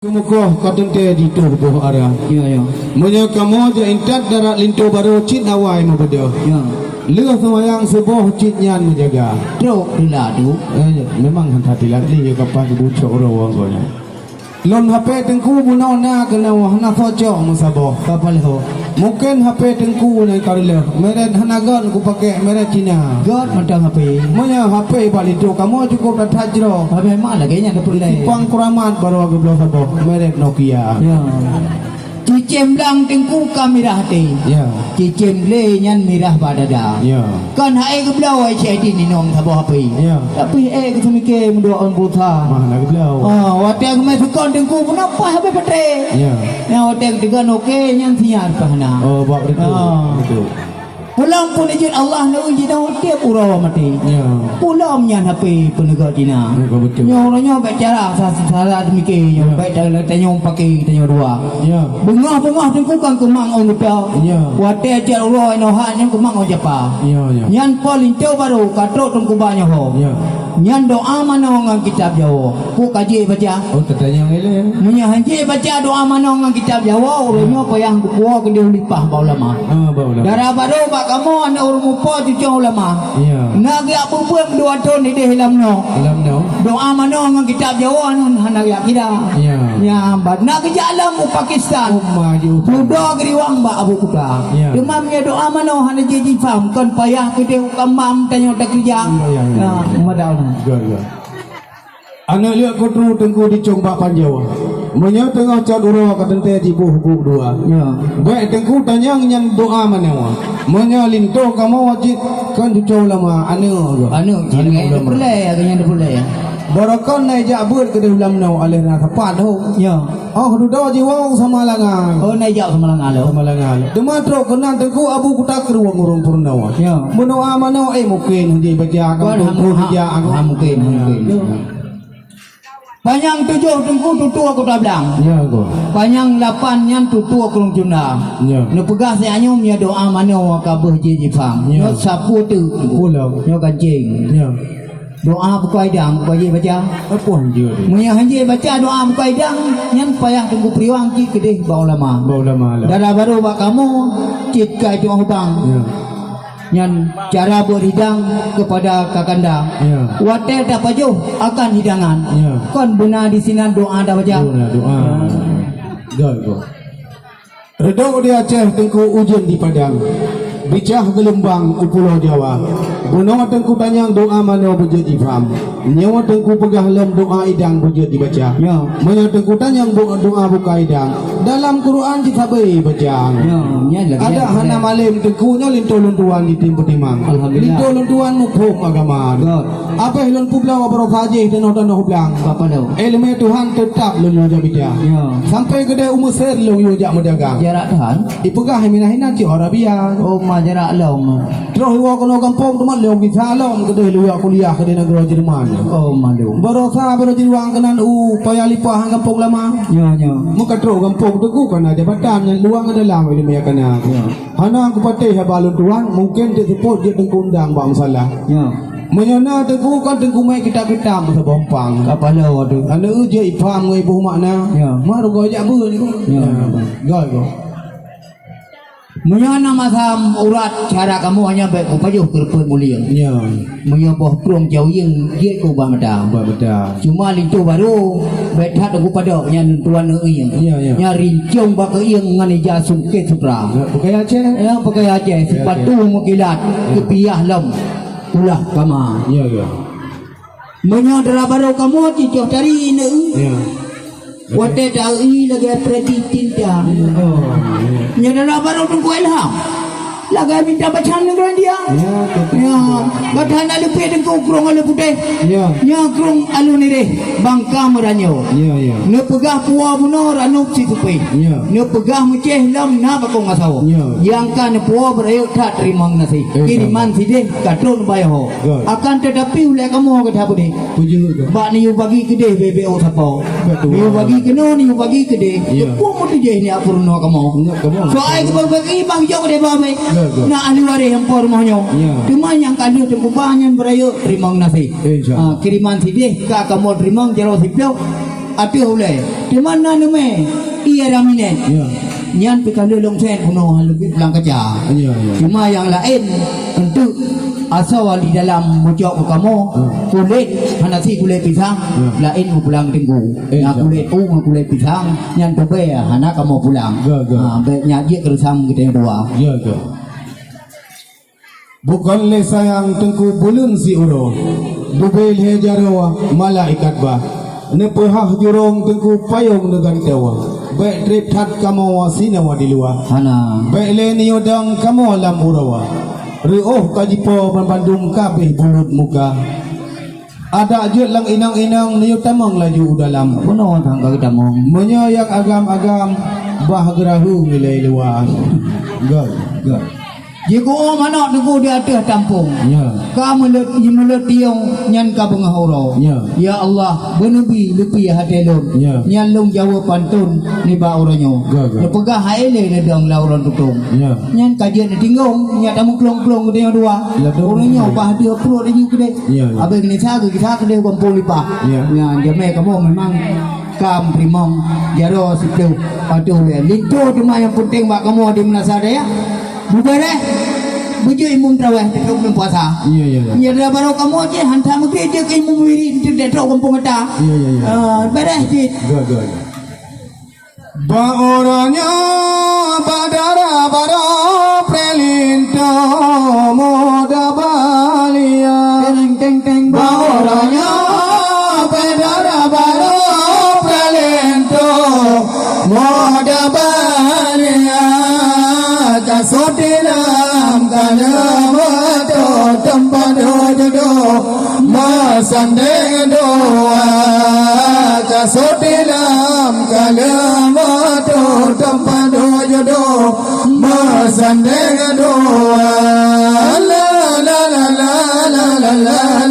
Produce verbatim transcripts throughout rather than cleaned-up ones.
Keumukoh ka teuntée jituh boh ara. Ya, ya. Meunyoe kamoe jak intat darat linto barô cit awai meubeudôh. Ya. Lheueh seumayang suboh cit nyan meujaga. Trok teulat tu. Eh, memang hana teulat lé, ya, kapan bucok uroe nyan. Lôn H P Teungku bunoe na keunoe hana cocok meusaboh. Kapal ho. Mungken H P Teungku nyang ka reuloh, merek hana gét kupakée, merek Cina. Gét mantong H P. Meunyoe H P bak linto kamoe cukup that-that jroh. Tapi memang lagée nyan dapur lain. Simpang Kuramat barô geubloe saboh, merek Nokia. Ya. Cicém blang Teungku ka mirah até. Ya. Cicém lé nyan mirah bak dada. Ya. Kon hai geubloe ai cit inong saboh H P. Ya. Tapi eh geuseumiké meudoa ôn pulsa. Mah na geubloe. Ah, watée geumé sukon Teungku pun apa habéh patéh. Ya. Nyang watée geuteugah oke nyan siat pah na. Oh, bak beutôi. Ah. Beutôi. Pulang pun ijin Allah neu jinoe tiep uroe maté. Ya. Pulang nyan H P peunegak Cina. Ya, beutôi. Nyoe uroe nyoe bèk cara sa-, salah seumiké nyoe. Ya. Bèk ta-, tanyoe paké tanyoe dua. Ya. Beungoh-beungoh Teungku kan keumang ôn geuta. Ya. Watée cit uroe inoe hat nyan keumang ôn japa. Ya, ya. Nyan po linto barô ka trok Teungku ba nyoe ho. Ya. Nyan doa manoe ngon kitab Jawoe. Peue ka jeuet baca? Oh, teutanyong ilée. Meunyoe han jeuet baca doa manoe ngon kitab Jawoe, ureueng nyoe payah geupuwoe keudeh u lipah bak ulama. Ah, bak ulama. Dara barô bak kamoe aneuk ureueng mupo cucoe ulama. Ya. Na geujak beubeuen dua thon ideh lam noe. Lam noe. Doa manoe ngon kitab Jawoe nyan hana geujak kira. Ya. Nyan ban na geujak lom u Pakistan. Oh, maju. Muda geuriwang bak Abu Kuta. Ya. Teuma meunyoe doa manoe hana jijih paham, kon payah keudeh u kambang tanyoe takeurija. Ya, ya, ya. Ya, mada ulama. Good, good. Aneuk lheueh kutru Teungku dicong bak panjoe. Meunyoe teungoh cot uroe ka teuntée jiboh buet dua. Ya. Bèk Teungku tanyong nyan doa manoe. Meunyoe linto kamoe wajéb kon cucoe ulama, aneuk geuh. Aneuk cit. Aneuk nyan ulama. Dipeureulèe, nyan dipeureulèe. Barokon na ijak beuet keudeh lam noe aléh na sapat ho. Ya. Oh, dudoe jiwoe u Samalanga. Oh, na ijak u Samalanga lom. Samalanga lom. Teuma trok keunan Teungku Abu Kuta Krueng ureueng peurunoe. Ya. Meudoa manoe, eh, mungken hana jibaca, kon kampung ha, dijak, ha, mungken, ha, mungken. Ya. Panyang tujoh Teungku tutoe Kuta Blang. Ya, go. Panyang lapan nyan tutoe Krueng Cunda. Ya. Neupeugah si anyum ya doa manoe ka beuh jih jipaham. Ya. Nyoe sapu teuk. Pulang. Nyoe ganceng. Ya. Doa buka idang, buka jih baca. Apa han jeuet? Meunyoe han jeuet baca doa buka idang, nyan payah Teungku peuriwang cit keudeh bak ulama. Bak ulama lah. Dara barô bak kamoe, cit ka itu hubang. Ya. Nyan cara beuridang kepada kakanda. Ya. Watée tapajoh akan hidangan. Ya. Kon beuna di sinan doa tabaca. Beuna doa. Ya. Gol, gol. Reudok di Aceh Teungku ujeuen di Padang. Bicah geulumbang u Pulo Jawa. Bunoe Teungku tanyong doa manoe beujeuet jipaham. Nyoe Teungku peugah lom doa idang beujeuet jibaca. Ya. Meunyoe Teungku tanyong bu-, doa buka idang, dalam Quran cit sabe baca. Ya, nyan lagée. Adak hana malém Teungku nyoe linto lôn tuan jitem peutimang. Alhamdulillah. Linto lôn tuan muphom agama. Ya. Abéh lôn peubloe baroesa jih tanoh-tanoh blang. Apa tu? Ileumèe Tuhan teutap lôn yue jak mita. Ya. Sampai keudeh u Mesir lôn yue jak meudagang. Jarak Tuhan. Ipeugah minah inan cit Arabia. Oh, ma jarak lom. Troh iwoe keunoe gampông teuma lôn gisa lom keudeh lôn jak kuliah keudeh nanggroe Jerman. Oh, malu. Baroesa baroe jiwang keunan u Paya Lipah gampông lama. Ya, ya. Meuka troh gampông teuk kana jabatan nyang luwang dalam ileumèe kana. Ya. Hana kupatéh haba lôn tuan, mungken teuk seupôt jeuet Teungku undang bak musala. Ya. Meunyoe na Teungku kan Teungku meu'èk kitab-kitab masa bompang. Kapala waduh. Aneuk jeuet ipaham ngon iboh makna. Ya. Mak rugoe jak beuet. Ya. Ya. Gol, gol. Meunyoe na masa urat cara kamoe hanya bèk kupajoh keureupeuet mulieng. Ya. Meunyoe boh prong jauh yeueng jeuet keu ubah mata. Ubah mata. Cuma linto barô bèk that Teungku padok nyan tuan neuieng. Ya, ya. Nyan rincong bak keuieng ngon ija sungkét sutra. Ya, pakaian Aceh. Ya, pakaian Aceh. Pakaian Aceh. Sipatu meukilat, ya, keupiah lom ulah kama. Ya, ya. Meunyoe dara barô kamoe cit cok tari neu. Ya. Watèe tari lagèe preti tinta. Oh, ya. Nyan dara barô Teungku Ilham. Lagèe minta bacaan nanggroe India. Ya, betul. Ya. Gata na leupie Teungku krông alue putéh. Ya. Nyan krông alue nireh, bangka meuranyoe. Ya, ya. Neupeugah puwoe bunoe ranub sikupéh. Ya. Neupeugah meucéh lom na bakong asoe. Ya. Nyang ka neupuwoe beurayeuk that teurimong gaséh. Eh, kiriman sidéh ka trôn bayoe. Good. Akan teutapi ulèe kamoe gata beudéh. Peue jeuet, Kak? Bak neuyue bagi keudéh bèe-bèe sapo. Betul. Neuyue bagi keunoe, neuyue bagi keudéh. Ya. Teupeu meutujoh nyak peurunoe kamoe. Nyak kamoe. Soai keu bagi bang jok deh bang. Ya, ya. Na ahli waréh nyang po rumoh nyoe. Ya. Teuma nyang ka lheueh teupeubah nyan beurayeuk teurimong gaséh. Insya Allah. Ah, kiriman sidéh ka kamoe teurimong jaroe siplôh. ateueh ulèe. Teuma na neumè, ie raminet. Ya. Nyan pih ka lheueh lông sèn bunoe leubeh pulang kaca. Ya, ya. Cuma nyang laén, enteuk asoe di dalam bucok keu kamoe, ya, kulét, hana sit kulét pisang, ya, laén meupulang teungku. Eh, na ya. Kulét u ngon kulét pisang, nyan teubèe hana kamoe pulang. Ya, ya. Ha, bèk nyan jeuet keu reusam geutanyoe dua. Ya, ya. Bukon lé sayang teungku buleuen siuroe, bubé lhèe jaroe malaikat bah. Neupeuhah jurông teungku payông neugantoe, bèk trép that kamoe sinoe di luwa. Hana. Bèk lé neuyue dong kamoe lam uroe. Reuôh ka jipo banmandum ka abéh buleuen muka. Adak jeuet lam inong-inong neuyue tamong laju u dalam. Bunoe that ka geutamong. Meunyoe nyang agam-agam bah geurahu nilai luwa. Göt, göt. Jigu'oh manok teungku di ateueh tampông. Ya. Ka meuleuet, jimeuleuet tiong nyan ka beungoh uroe. Ya. Ya Allah, beuneubi leupie até lôn. Ya. Nyan lôn jaweueb pantôn nibak uroe nyoe. Göt, göt. Neupeugah hai lé neudong lam uroe tutong. Ya. Nyan ka jeuet neutinggong, nyan tameuklong-klong geutanyoe dua. Ladôm. Uroe nyoe bah deuh pruet laju keudeh. Ya, ya. Abéh geunisa geugisa keudeh gampông lipah. Ya. Nyan jamèe kamoe memang kam teurimong jaroe siplôh. Patuh lé. Linto teuma nyang peunteng bak kamoe di meunasah dayah. Bubéréh, beujeuet imum traweh, teutap buleuen puasa. Iya, iya, iya. Nyan dara barô kamoe cit, han that meugrib jeuet keu imum wirit, teutap trok gampông gata. Iya, iya, iya. Ah, béreh cit. Good, good. Bak uroe nyoe, bak dara barô, preh linto muda balia. Teng, teng, teng. Bak uroe nyoe, bak dara barô, preh linto muda balia. Ka sot di lam kaleumah, teumpat duek judoe, meusandéng dua. Ka sot di lam kaleumah, teumpat duek judoe, meusandéng dua. La, la,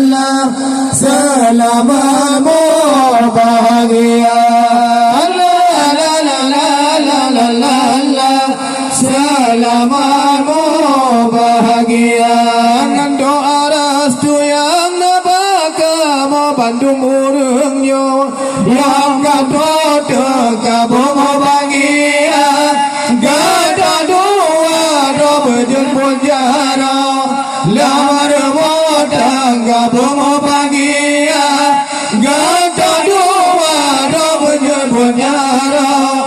la. Seulama mubahagia. La, la, la. Seulama mubahagia. Ngon doa restu nyang na bak kamoe bandum ureueng nyoe. Nyang ka trok teuka bumoe bahagia, gata dua droe beujeuet buet jaroe, lam rumoh tangga bumoe bahagia, gata dua droe beujeuet buet jaroe,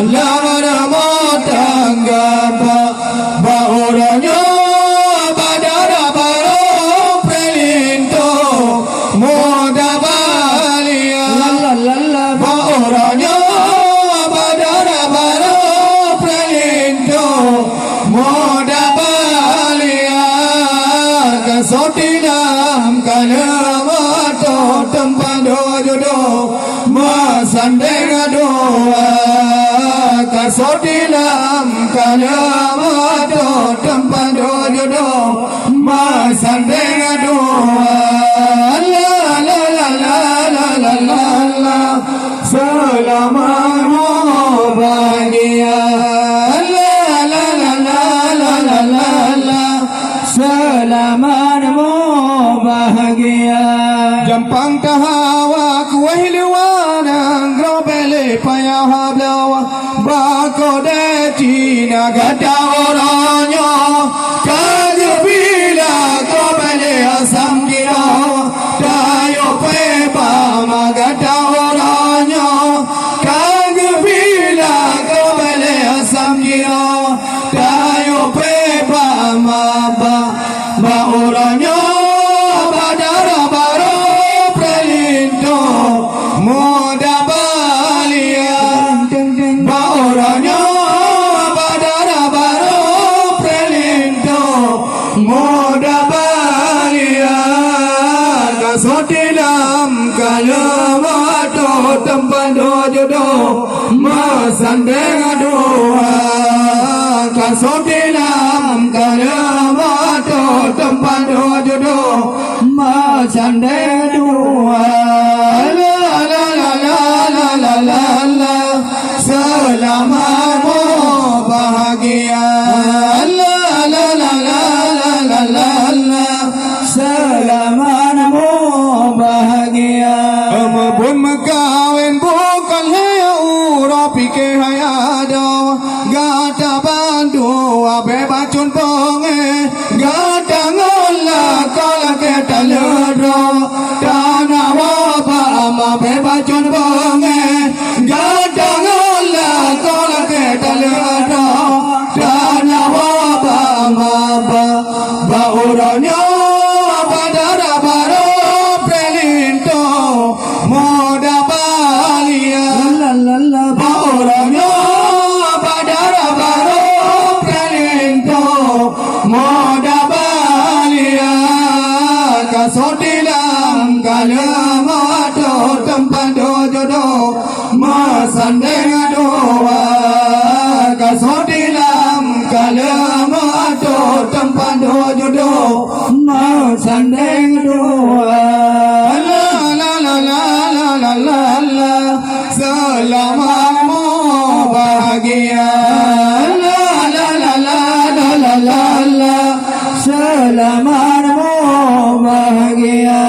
lam rumoh tangga ba-, bak uroe nyoe, bak dara barô preh linto muda balia. Bak uroe nyoe, bak dara barô preh linto muda balia. Ka sot di lam kaleumah, teumpat duek judoe, meusandéng dua. Ka sot di lam kaleumah, teumpat duek judoe, meusandéng dua. La, la, la. Seulama mubahagia. La, la, la. Seulama mubahagia. Jampang tahawa kuéh luwa nanggroe, bèk lé payah bloe. Bak keude Cina gata uroe nyoe, ka geubila keu bèk lé asam gila. Tayue peuba ma gata uroe nyoe, ka geubila keu bèk lé asam gila. Tayue peuba ma ba Bak uroe nyoe, bak dara barô preh linto muda balia. Bak uroe nyoe, bak dara barô preh linto muda balia. Ka sot di lam kaleumah, teumpat duek judoe, meusandéng dua. Ka sot di lam kaleumah, teumpat duek judoe, meusandéng dua. La, la, la. Seulama mubahagia. La, la, la. Seulama mubahagia. Meubeuet meukawen bu Pike hai adoe, gata bandua bèk bacut beungéh, gata ngon lakoe lakèe taleueng droe. Tanawa bak ma bèk bacut beungéh, gata ngon lakoe lakèe taleueng droe. Tanawa bak ma ba, ba uroe nyoe ba dara barô preh linto. Moda balia. La, la, la. Ba uroe nyoe ba dara barô preh linto. Moda balia. Ka sot ilam ka leumoh atô teumpat dua jodoh. Meusandeng dua. Ka sot ilam ka leumoh atô teumpat dua jodoh. Meusandeng dua. La, la, la. Seulamat moe bahagia. La, la, la. Seulamat moe bahagia.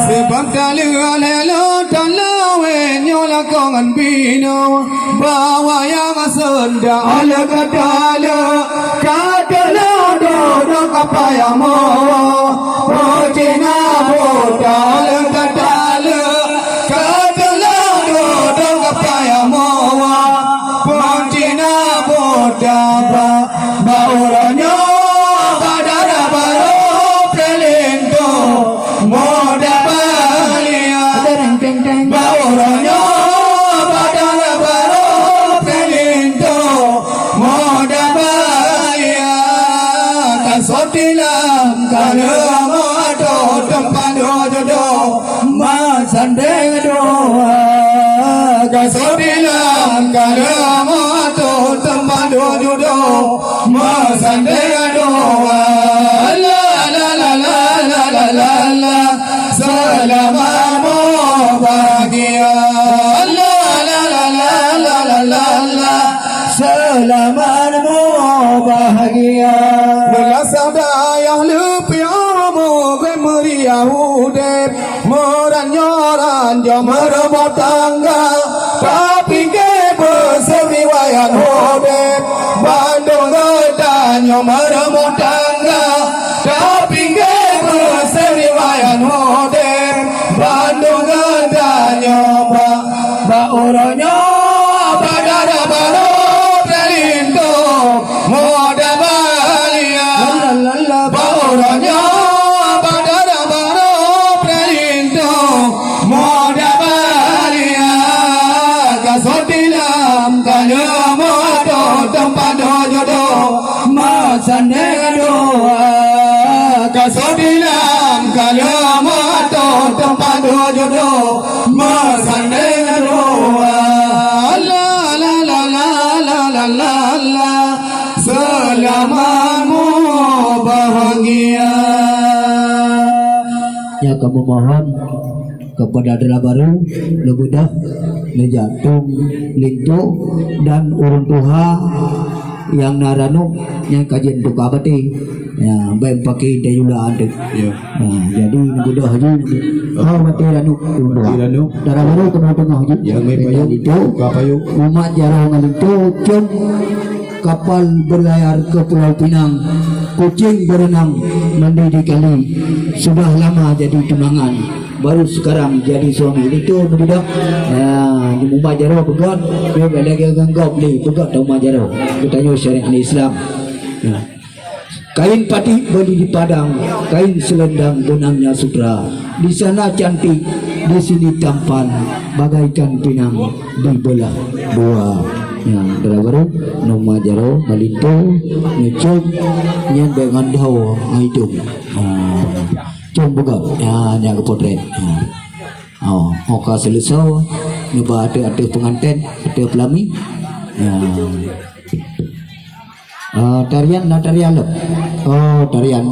Sabab taleueng lé lôn taleueng nyoe lakoe ngon binoe. Bak wayang seundak lé ka taleueng, ka taleueng dodong ka payah moe. Peucina buta lé ka taleueng, ka taleueng dodong ka payah moe. Peucina buta ba, ba uroe nyoe ba dara barô preh linto. Moda balia. Teng, teng, teng. Ba uroe nyoe ba dara barô preh linto. Moda balia. Ka sot ilam ka leumoh atô teumpat dua jodoh. Meusandeng dua. Ka sot ilam ka leumoh atô teumpat dua jodoh. Meusandeng dua. La, la, la. Seulamat moe bahagia. La, la, la. Seulamat moe bahagia. Meulasah dayah leupie moe gét meuriah udép. Meuran nyoe ran jeuet meurumoh tangga, tapi gét beuseuriwayat udép. Bandum geutanyoe meurumoh tangga, tapi gét beuseuriwayat udép. Bandum geutanyoe ba, ba uroe nyoe ba dara barô preh linto. Moda balia. La, la, la. Ba uroe nyoe ba dara barô preh linto. Moda balia. Ka sot ilam ka leumoh atô teumpat dua jodoh. Meusandeng dua. Ka sot ilam ka leumoh atô teumpat dua jodoh. Meusandeng dua. La, la, la. Seulamat moe bahagia. Ya, kami mohon kepada dara barô, neubeudôh, neujak tueng linto dan ureueng tuha nyang na ranub nyang ka jeuet tuka batèe. Ya, bèk pakai dayula tu. Ya. Ha, jadi neubeudôh laju. Oh, batèe ranub, ureueng tuha. Batèe ranub. Dara barô keunoe teungoh jih. Ya, meupayoh. Linto. Ka payong. Umat jaroe ngon linto, com kapal berlayar ke Pulau Pinang, kucing berenang mandi di kali, sudah lama jadi tunangan, baru sekarang jadi suami. Itu mudah. Ya, di rumah jaro pegat, dia balik ke ganggap ni, pegat rumah jaro. Kita nyoe syariat Islam. Ya. Kain batik beli di Padang, kain selendang benangnya sutra. Di sana cantik, di sini tampan, bagaikan pinang dibelah dua. Ya, dara barô, numa jaro, malinto, nyucok, nyan bèk ngon dho, ngon idong. Ha, com buka. Ya, nyan ke potret. Ha. Oh, oka seuleusoe, neuba ateueh-ateueh pengantin, ateueh peulami. Ya. Ah, tarian na tarian lom. Oh, tarian.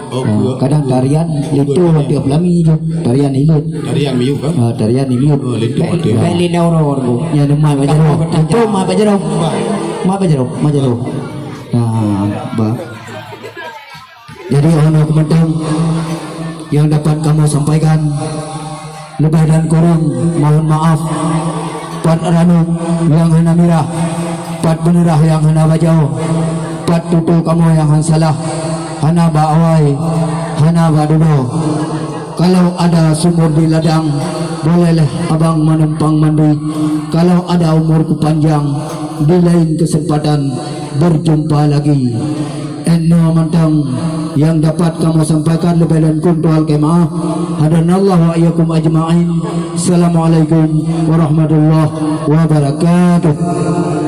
Oh, ah, dua, kadang dua. Tarian itu dua, dua. Tiap lami je. Tarian hilut. Tarian miyup, kan? Ah, tarian hilut. Oh, linto. Baik, baik, lina orang-orang tu. Ya, nama Pak Jero. Itu Mak Pak Jero. Mak Pak Jero, Mak Jero. Ah, ba. Jadi, hana keumantong yang dapat kamoe sampaikan. Lebih dan kurang, mohon maaf. Pat ranub nyang hana mirah, pat beuneurah nyang hana bajaoe, pat tutoe kamoe nyang hana salah, hana bak awai, hana bak dudoe. Kalau ada sumur di ladang, bolehlah abang menumpang mandi. Kalau ada umurku panjang, di lain kesempatan berjumpa lagi. Nyoe mantong nyang dapat kamoe sampaikan, leubeh dan kureueng tuha keumaaf. Hadanallahu wa iyyakum ajma'in. Assalamualaikum warahmatullahi wabarakatuh.